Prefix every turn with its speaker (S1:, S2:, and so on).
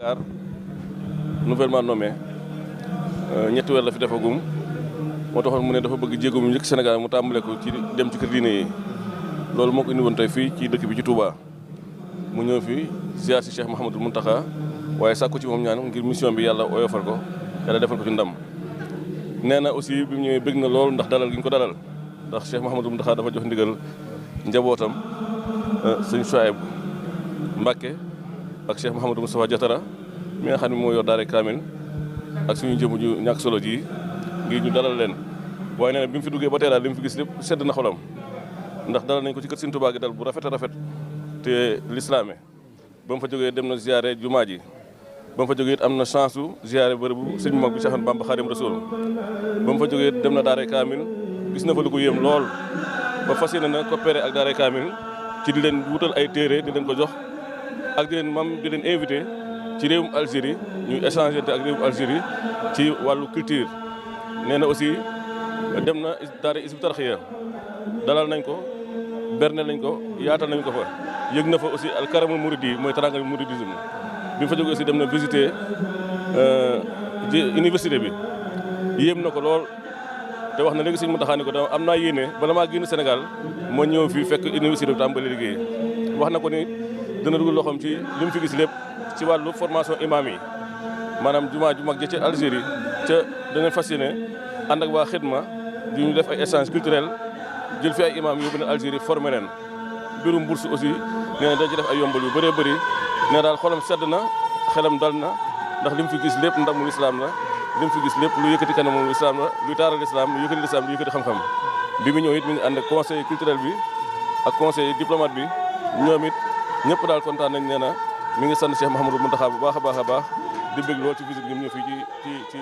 S1: Dakar nouvellement nommé ñetti weer la fi defagum moo taxoon mu ne dafa bëgg jéego mu njëkk Sénégal mu tàmbale ko ci dem ci kër diine yi loolu moo ko indi woon tey fii ci dëkk bi ci Touba mu ñëw fi ziar si Cheikh Mouhamadou Mountakha waaye sàkku ci moom ñaan ngir mission bi yàlla oyofal ko yàlla defal ko ci ndam. nee na aussi bi mu ñëwee bëgg na lool ndax dalal gi ñu ko dalal ndax Cheikh Mouhamadou Mountakha dafa jox ndigal njabootam sëñ Chouaib Mbacké ak Cheikh Mouhamadou Moustapha Diatara mi nga xam ne moo yor daara Kamil ak suñu jëmm ju ñàkk solo ji ngir ñu dalal leen. waaye nee na bi mu fi duggee ba tey daal li mu fi gis lépp sedd na xolam ndax dalal nañ ko ci kër Sëñ Tuubaa gi dal bu rafet a rafet te lislaame ba mu fa jógee dem na ziare jumaa ji ba mu fa jógee it am na chance su ziare bërëbu sëñ mag bi Cheikh Ahmadou Bamba Xaadimu Rasuul ba mu fa jógee dem na daara Kamil gis na fa lu ko yéem lool ba fas yéene na coopéré ak daara Kamil ci di leen wutal ay téere di leen ko jox ak di leen invité ci réewum Algérie ñuy échanger ak réewum Algérie ci wàllu culture. nee na aussi dem na daara Hizbut Tarqiyyah dalal nañ ko bernel nañ ko yaatal nañ ko fa yëg na fa aussi alkaramul mouridi mooy tarangal mouridisme bi mu fa jógee aussi dem na visiter université bi yéem na ko lool te wax na léegi sëñ Mountakha ni ko am naa yéene bala maa génn Sénégal moo ñëw fii fekk université bi tàmbali liggéey wax na ko ni dana dugal loxoom ci li mu fi gis lépp ci wàllu formation imam yi maanaam jumaa ju mag ja ca Algérie ca dana fas yéene ànd ak waa xidma di ñu def ay échange culturel jël fi ay imam yóbbu na Algérie formé leen mbirum bourse aussi nee na da ci def ay yombal yu bëree bëri nee daal xolam sedd na xelam dal na ndax li mu fi gis lépp ndamul islam la li mu fi gis lépp lu yëkkati kanamul islam la luy taaral islam lu yëkkati islam lu yëkkati xam-xam bi mu ñëw it mi ngi ànd ak conseil culturel bi ak conseil diplomate bi ñoom it ñëpp daal kontaan nañ nee na mi ngi sant Cheikh Mouhamadou Mountakha bu baax a baax a baax di bëgg lool ci visite gi mu ñëw fii ci